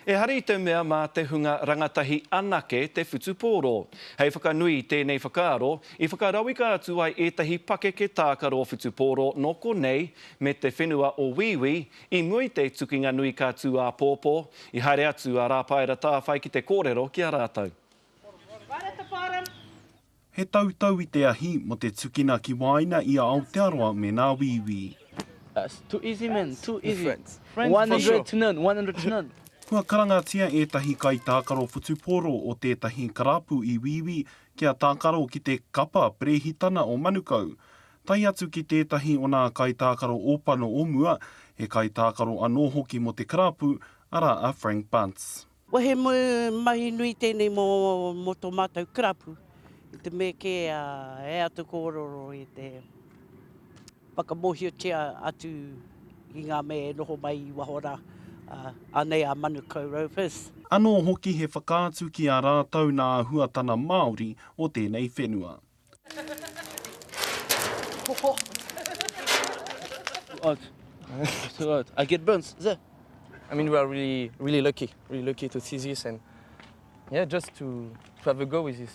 Ehara i te mea mā te hunga rangatahi anake te whutupōro. Hei whakanui i tēnei whakaaro, i whakarawika atu ai ētahi pakeke tākaro whutupōro nō konei me te whenua o Wīwī i mua i te tukinga nui ka tū āpōpō, i haere atu a Rāpaera Tāwhai ki te kōrero ki a rātou. He tautau i te ahi mo te tukina ki waena i a Aotearoa me nā Wīwī. Too easy man, too easy. 100 to none, 100 to none. Kua karangatia ētahi kaitākaro whutupōro o tētahi karapu i Wīwī kia tākaro ki te kapa perehitana o Manukau, tae atu ki tētahi o nā kaitākaro ōpano o mua, he kaitākaro anō hoki mō te karapu, arā a Frank Bunce. Well, he mahi nui tēnei mō tō mātou karapu, i te mea kē e atu kōrero i te whakamōhiotia atu ki ngā mea e noho mai i waho rā, anei a Manukau Rovers. Anō hoki he whakaatu ki a rātou nā āhuatana Māori o tēnei whenua. Hot. So hot. I get burns there. I mean, we are really, really lucky, really lucky to see this and yeah, just to, to have a go with this.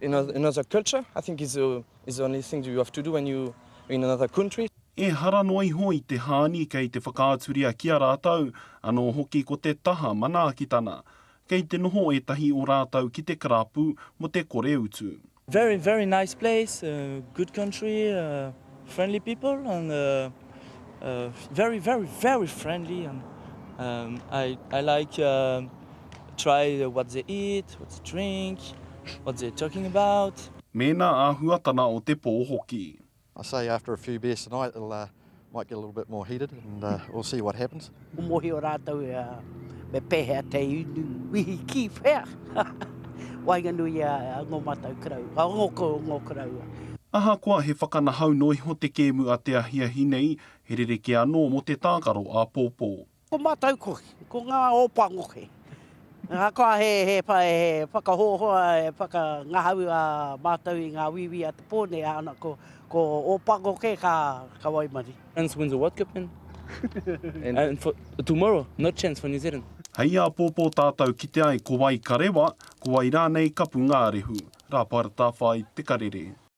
In another culture, I think is the, is the only thing you have to do when you in another country. Ehara noa iho i te hāni kei te whakaaturia ki a rātou, anō hoki ko te taha manaakitana. Kei te noho ētahi o rātou ki te karapu mō te kore utu. Very very nice place, good country, friendly people and very very very friendly and I I like try what they eat, what they drink, what they talking about. Mēnā āhuatana o te pō hoki. I say after a few beers tonight it'll uh, might get a little bit more heated and uh, we'll see what happens. Mōhio rātou me pēhea te inu wihi ki whea. Waenganui a ngō mātou koroua, ngō, ngō koroua. Ahakoa he whakanahau noa iho te kēmu a te ahiahi nei, he rerekē anō mō te tākaro āpōpō. Ko mātou kohi, ko ngā ōpa ngohe. Ahakoa he, he, he whakahoahoa, he whakangahau a mātou i ngā wīwī a te pō nei, ana ko, ko ōpa ngoke ka, ka waimari. France wins the World Cup man. And, and for tomorrow, no chance for New Zealand. Hei āpōpō tātou kite ai ko wai ka rewa, ko wai rānei ka pungārehu. Rāpara Tāwhai, Te Karere.